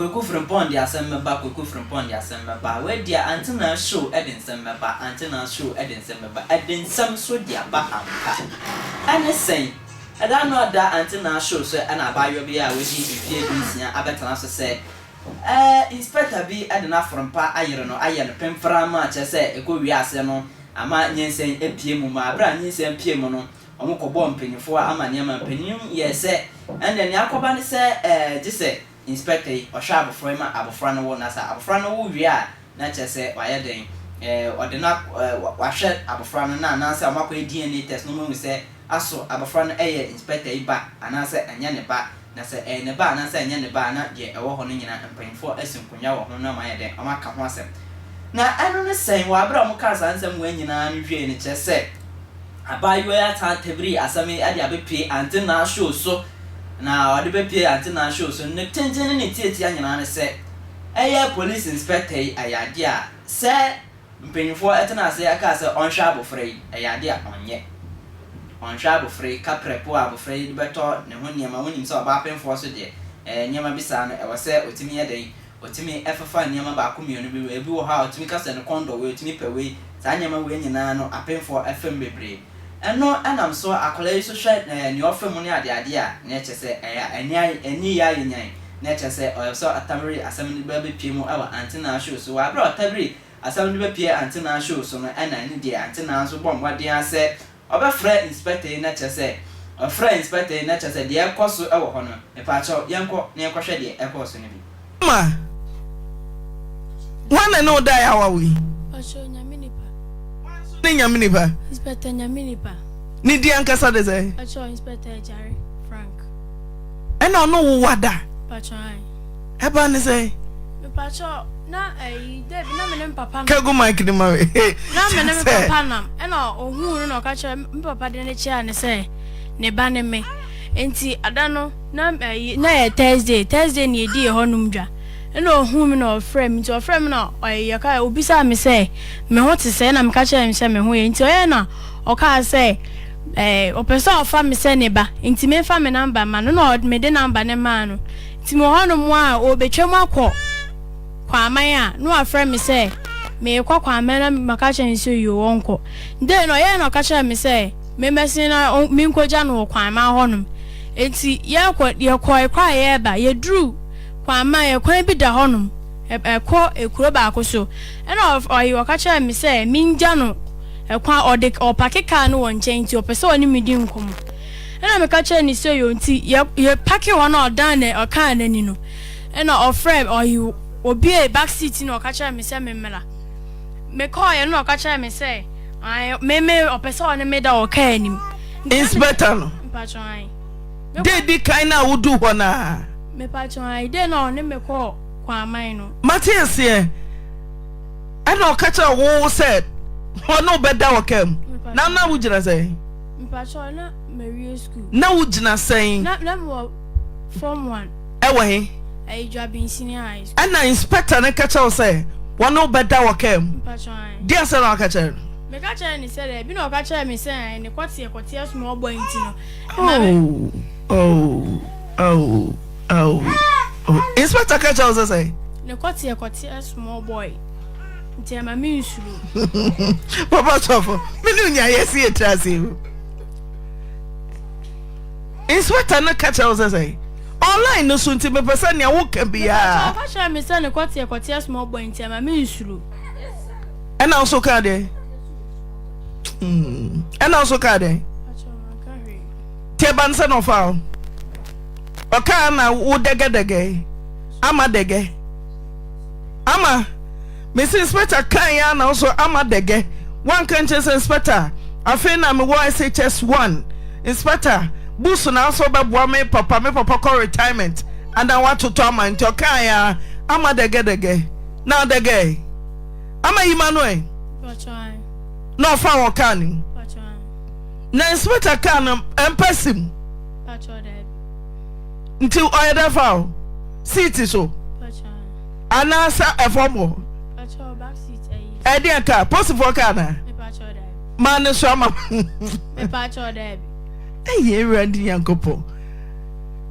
Kweku Frimpong de asɛm bɛba, Kweku Frimpong de asɛm bɛba. Wei deɛ Ante Naa Show de nsɛm bɛba, Ante Naa Show de nsɛm bɛba. Ɛde nsɛm nso de aba ampa. Ɛne sɛn? Ɛda ano ada Ante Naa Show so ɛna abaayewa bi a wadi mfeɛ 16 abɛtena so sɛ ɛɛ inspector bi de n'aforompa ayere no ayɛ no pemfram a kyerɛ sɛ ɛkɔ wiase no ama nyinsɛn apue mu ma berɛ a nyinsɛn pue mu no Wɔkɔbɔɔ mpanyimfoɔ amanneɛ ma mpanin yɛɛ sɛ ɛnneɛ nea akɔba ne sɛ ɛɛ gye sɛ inspector yi ɔhwɛ abɔfra yi ma abɔfra no wo na sɛ abɔfra no wo wie a na kyerɛ sɛ wayɛ dɛn ɛɛ ɔde no ak ɛɛ wahwɛ abɔfra no na anaasɛ wɔakɔyɛ DNA test na wɔahu sɛ aso abɔfra no yɛ inspector yi ba anaasɛ ɛnyɛ ne ba na sɛ ɛyɛ ne ba anaasɛ ɛnyɛ ne ba a na deɛ ɛwɔ hɔ no nyinaa mpanyimfoɔ asi nkonnwa wɔ ho na wɔayɛ dɛn wɔaka ho asɛm na ɛno ne sɛn wɔ aberɛ a wɔkaa saa nsɛm wei nyinaa no wiei no kyerɛ sɛ Abaayewa yi asan atabiri asɛm yi de abɛpue Ante Naa show so, na ɔde bɛpue Ante Naa show so no, ne tenten ne ne tiatia nyinaa ne sɛ, ɛyɛ police inspector yi ɛyɛ adeɛ a sɛ mpanyinfoɔ tena ase kaa sɛ ɔnhwɛ abɔfra yi, ɛyɛ adeɛ a ɔnyɛ. Ɔnhwɛ abɔfra yi, kaprɛ po a abɔfra yi de bɛtɔ ne ho nneɛma, wonim sɛ ɔbaa pemfoɔ so deɛ, ɛɛ nneɛma bi saa no, ɛwɔ sɛ ɔtumi yɛ dɛn? Ɔtumi fefa nneɛma baako mmienu bi, ebi wɔ hɔ a ɔtumi ka sɛ ne kɔn dɔ wei, ɔtumi pɛ wei, saa nneɛma wei nyinaa no apemfoɔ fam bebree. Ɛno nam so akwadaa yi nso hwɛ nea ɔfa mu ne adeadeɛ a, na ɛkyerɛ sɛ ɛyɛ ani ayɛ ani yɛ ayɛ nyan, na ɛkyerɛ sɛ ɔyɛ sɛ ɔtabiri asɛm no de bɛpue mu wɔ Ante Naa show so. Wɔ aberɛ a ɔtabiri asɛm no de bɛpue Ante Naa show so no, ɛna ɛno deɛ Ante Naa nso bɔ mmɔden ara sɛ Ɔbɛfrɛ inspector yi na kyerɛ sɛ ɔfrɛɛ inspector yi na kyerɛ sɛ deɛ ɛkɔ so wɔ hɔ no, mepaakyɛw yɛnkɔ na yɛnkɔhwɛ deɛ ɛkɔɔ so no bi. Ma, hwan na ne wo daeɛ awawo yi? Ɔkyerɛ Nyame nipa. Hwan nso ne Nyame nipa? Inspector Nyame nipa. Ne din ankasa de sɛn? Ɔkyerɛ Inspector Agyare Frank. Ɛna ɔne wo wada? Mpakyɛw ae. Ɛba ne sɛn? Mepakyɛw na ɛyi dɛ bi na me ne me papa nam. Kegu mic ni ma me. Na me ne me papa nam ɛna ohuu no na ɔka kyerɛ me papa de ne kyerɛ ne sɛ ne ba ne me. Nti ada no na ɛyi na yɛ Thursday Thursday na yɛdi yɛ hɔnom dwa. Ɛna ohuu me na ɔfrɛ me nti ɔfrɛ me na ɔyɛ ɔka obisaa me sɛ me ho te sɛ ɛna meka kyerɛ no sɛ me ho yɛ nti ɔyɛ na ɔkaa sɛ ɛɛ ɔpɛ sɛ ɔfa me sɛ ne ba nti memfa me namba ma no na mede namba ne maa no. Nti mewɔ hɔnom a ɔrebɛtwam akɔ Kwaman a, na wafrɛ me sɛ merekɔ Kwaman na maka akyerɛ no sɛ yoo ɔnkɔ. Dei no ɔyɛɛ na ɔka kyerɛɛ me sɛ memmɛsen na menkɔgya no wɔ Kwaman hɔnom. Nti yɛrekɔ, yɛkɔe koraa a yɛreba, yɛduruu Kwaman, ɛkwan bi da hɔnom, ɛkɔ kuro baako so. Ɛna ɔy ɔka kyerɛɛ me sɛ mengya no ɛkwan, ɔde ɔpake kaa no wɔ nkyɛn nti ɔpɛ sɛ ɔne me di nkɔmmɔ. Ɛnna meka kyerɛɛ no sɛ, Yoo, nti yɛ yɛpake hɔ na ɔdan na ɔkaa n'ani no, ɛnna ɔfrɛɛ ɔyi obiee back seat na ɔka kyerɛɛ me sɛ memmra. Mekɔeɛ no na ɔka kyerɛɛ me sɛ ae me me ɔpɛ sɛ ɔne me da wɔ kaa anim. Nti na me Inspector no, mpakyɛw ae. da edi kan no a woduu hɔ no ara. Mepakyɛw ae, dei na ɔne me kɔɔ Kwaman no. Mate aseɛ. Ɛnna ɔka kyerɛɛ wo sɛ ɔne wo bɛda wɔ kaa mu. Na na wogyina sɛn? Mpakyɛw na mawie school. Na wo gyina sɛn? Na na mewɔ form one. Ɛwɔ he? Ɛyɛ Dwabin Senior High School. Ɛna inspector no ka kyerɛ wo sɛ wɔne wo bɛda wɔ kaa mu? Mpakyɛw ae. Deɛ asɛm na waka kyerɛ no? Meka kyerɛɛ no sɛ daabi na ɔka kyerɛɛ me sɛ ae ne kɔteɛ kɔteɛ small boy nti no ɛma me. Oh oh oh oh oh inspector ka kyerɛ wo sɛ sɛn? Ne kɔteɛ kɔteɛ small boy. Nti ɛma me nsuro. Papa sɔfo, me ne onya yɛ si yɛ tiri ase o. Inspector no ka kyerɛ wo sɛ sɛn? Online no so nti mepɛ sɛ nea woka biara. Ɔka kyerɛ me sɛ ne kɔteɛ kɔteɛ small boy nti ɛma me nsuro. Ɛna wo so kaa deɛ? Ɛna wo so kaa deɛ? Tiɛ ba no sɛ na ɔfa o. Ɔkaa na wo dɛgɛdɛgɛ ama dɛgɛ. Ama mese inspector kan ya na nso ama dɛgɛ wanka nkyerɛ sɛ inspector afei na mewɔ SHS 1 inspector books na nso bɛboa me papa me papa kɔ retirement ana watotɔ ama nti ɔkan ya ama dɛgɛ dɛgɛ na dɛgɛ ama yi ma no ɛ na ɔfa wɔ kaa no mu na inspector kaa no mpa sim nti ɔyɛ dɛ fa o seat so. Anaasɛ ɛfam hɔ. Ɛdeɛn kaa? Posifoɔ kaa na? Maa ne so ama. Ɛyɛ Awurade Nyankopɔn.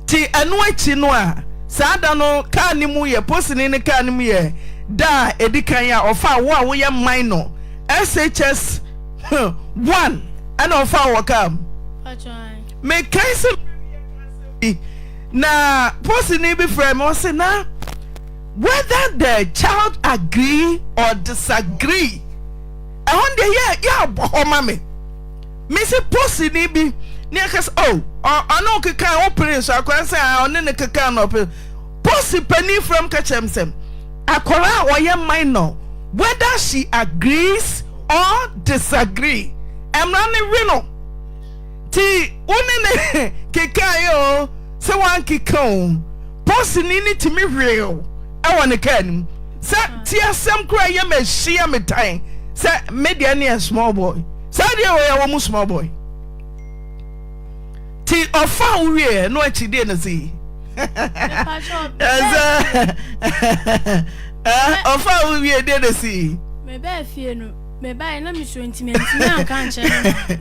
Ti ɛno akyi no a. Saa da no kaa no mu yɛ posini no kaa no mu yɛ da a edi kan a ɔfaa wo a woyɛ minor SHS 1 ɛna ɔfaa wɔ kaa mu. Mekae sɛ bi na posini bi frɛ me ɔse na whether the child agree or disagree ɛhɔ deɛ yɛ yɛ abɔ hɔ ma me. Mese posini bi ne ɛka sɛ oh ɔne wo keka wo pere nso akwadaa sɛ ah ɔne ne keka na ɔpere posi panin frɛ m ka kyerɛ m sɛ akwadaa a ɔyɛ minor whether she agrees or disagree mmara ne we no ti wo ne ne keka yɛ o sɛ wankeka o posini ne tumi hwee o ɛwɔ ne kaa no mu sɛ ti asɛm koraa yɛ ma ɛhyia me tan sɛ me deɛ ne yɛ small boy Saa deɛ wei a wɔn small boy ti ɔfa wo wie no akyi deɛ na si ɛsɛ ɔfa wo wie deɛ na si. Mebɛɛ fie no mebaeɛ na mesuo nti mantumi anka nkyerɛ me maame.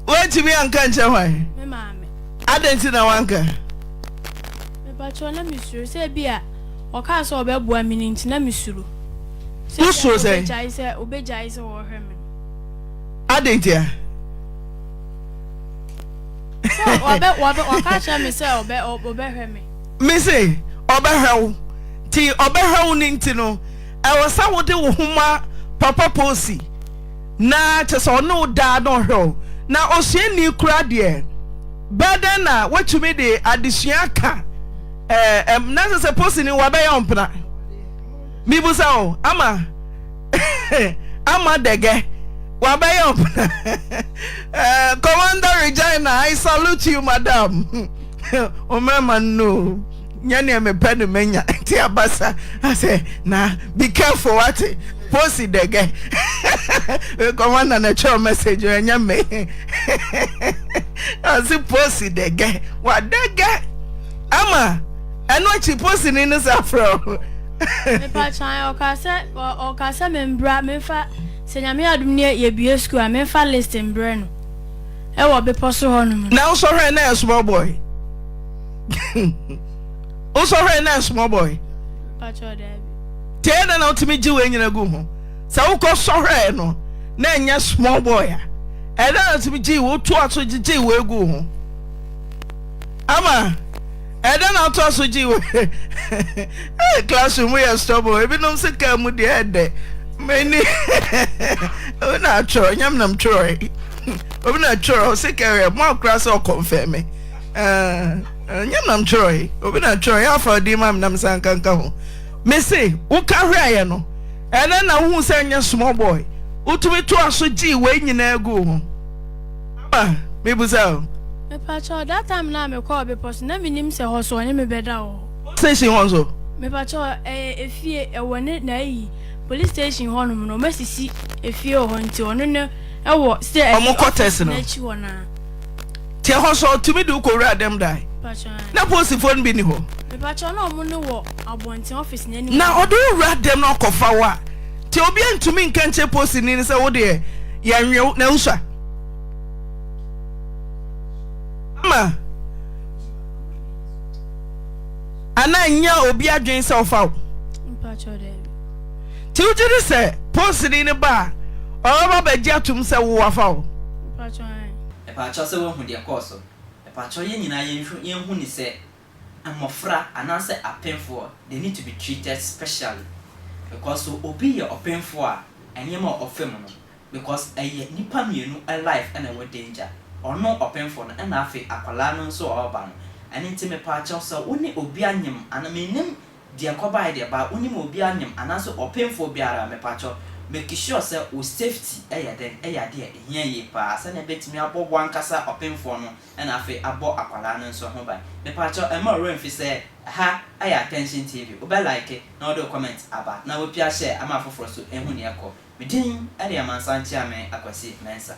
Wantumi anka nkyerɛ hwan? Me maame. Adɛn nti na wanka? Mepakyɛw na mesuro sɛ bi a ɔkaa sɛ ɔbɛboa me no nti na mesuro. Wosuro sɛ? Sɛ sɛ obegyae sɛ ɔhwɛ me no. Adɛn ntia? Ɔka kyerɛ me sɛ ɔbɛhwɛ me. Me se ɔbɛhwɛ wo nti ɔbɛhwɛ wo no nti no ɛwɔ sɛ wode wo ho ma Papa Posi na kyɛ sɛ ɔne wo daa na ɔhwɛ wo na osuani koraa deɛ bɛɛ dɛn na woatumi de adesua aka ɛɛ na sɛ sɛ Posi ni wabɛyɛ wo mpena mibusa o ama Ama Dɛgɛ wabɛyɛ ɔpena eh, Commander Regina I salute you madam Omɛma no nyɛ nea mepɛ no manya nti abasa asɛ na be careful wate posi dɛgɛ commander na ɛkyerɛ message ɛnyɛ me ɔse posi dɛgɛ wadɛgɛ ama ɛno akyi posini no sa frɛ o Mepakyɛw ɔkaa sɛ ɔkaa sɛ membra memfa sɛ Nyame adom ne yɛbue school a memfa list mbrɛ no ɛwɔ bepɔ so hɔ nom no. Na wosɔ hwɛ na yɛ small boy wosɔ hwɛ na yɛ small boy. Pakyɛw daabi. Nti ɛyɛ dɛn na wotumi gye wei nyina gu ho sɛ wokɔ sɔ hwɛ no na ɛnyɛ small boy a ɛyɛ dɛn na wotumi gye wotoa so gyegye wei gu ho ama. Ɛdɛn na ɔtoa so gye wɔ Hey, classroom mu yɛ stubborn. Ebinom se kaa mu deɛ ɛdɛ. Many obi na atwerɛ, nyɛ me na metwerɛ. Obi na atwerɛ, ɔse kɛrɛ, mo akora sɛ ɔkɔnfɛn me. Nyɛ me na metwerɛ, obi na atwerɛ, yɛ afa ɔdin ma me na me san nkanka ho. Me se, woka hwɛeɛ no, ɛdɛn na wohu sɛ nyɛ small boy. Wotumi toa so gyee wei nyinaa guu ho. Ama, mebisa o. Mepakyɛw, that time no a mekɔɔ bepɔ so, na minnim sɛ hɔ so ɔne me bɛda wɔ hɔ. Police station hɔ nso? Mepakyɛw, ɛyɛ efie, ɛwɔ ne n'ayi, police station hɔ nom no, wɔasisi efie wɔ hɔ nti ɔno ne ɛwɔ sɛ ɛyi Ɔmo quarters office no? n'akyi hɔ no ara. Nti ɛhɔ nso ɔtumi de wo kɔwura dɛm dan? Mepakyɛw, ae. Na polisifoɔ no bi nni hɔ? Mepakyɛw, na ɔmo ne wɔ abɔnten office n'anim Na hɔ no. ɔde wo wura dɛm na ɔkɔfa wo a, nti obiara ntumi nka nkyerɛ polisini no sɛ wo deɛ yɛnwe wo na wosua? Ama anaa nya obi adwene sɛ ɔfa wo. Nti wogye di sɛ polisini no ba a ɔbɛba bɛgye atom sɛ wo wafa wo? Mepaakyɛw sɛ woahu deɛ ɛkɔɔ so. Mepaakyɛw yɛn nyinaa yɛnhu ne sɛ mmɔfra anaasɛ apemfoɔ they need to be treated specially because so obi yɛ ɔpemfoɔ a nneɛma a ɔfa mu no because ɛyɛ nnipa mmienu life na ɛwɔ danger, ɔno ɔpemfoɔ no ɛna afei akwadaa no nso a ɔreba no, ɛno nti mepaakyɛw sɛ wo ne obi anyem anaa mennim deɛ ɛkɔbaeɛ deɛ but wonim obi anyem anaasɛ ɔpemfoɔ biara a mepaakyɛw make sure sɛ wo safety yɛ dɛn ɛyɛ adeɛ a ɛhia yie paa sɛdeɛ ɛbɛtumi abɔ w'ankasa ɔpemfoɔ no ɛna afei abɔ akwadaa no nso ho ban. Mepaakyɛw ɛmma wo werɛ mfi sɛ ha yɛ Attention TV, wobɛ like na wode wo comment aba na wapia share ama afoforɔ nso ahu nea ɛkɔ. Me din de Amansan Kyeame Akwasi Mensah.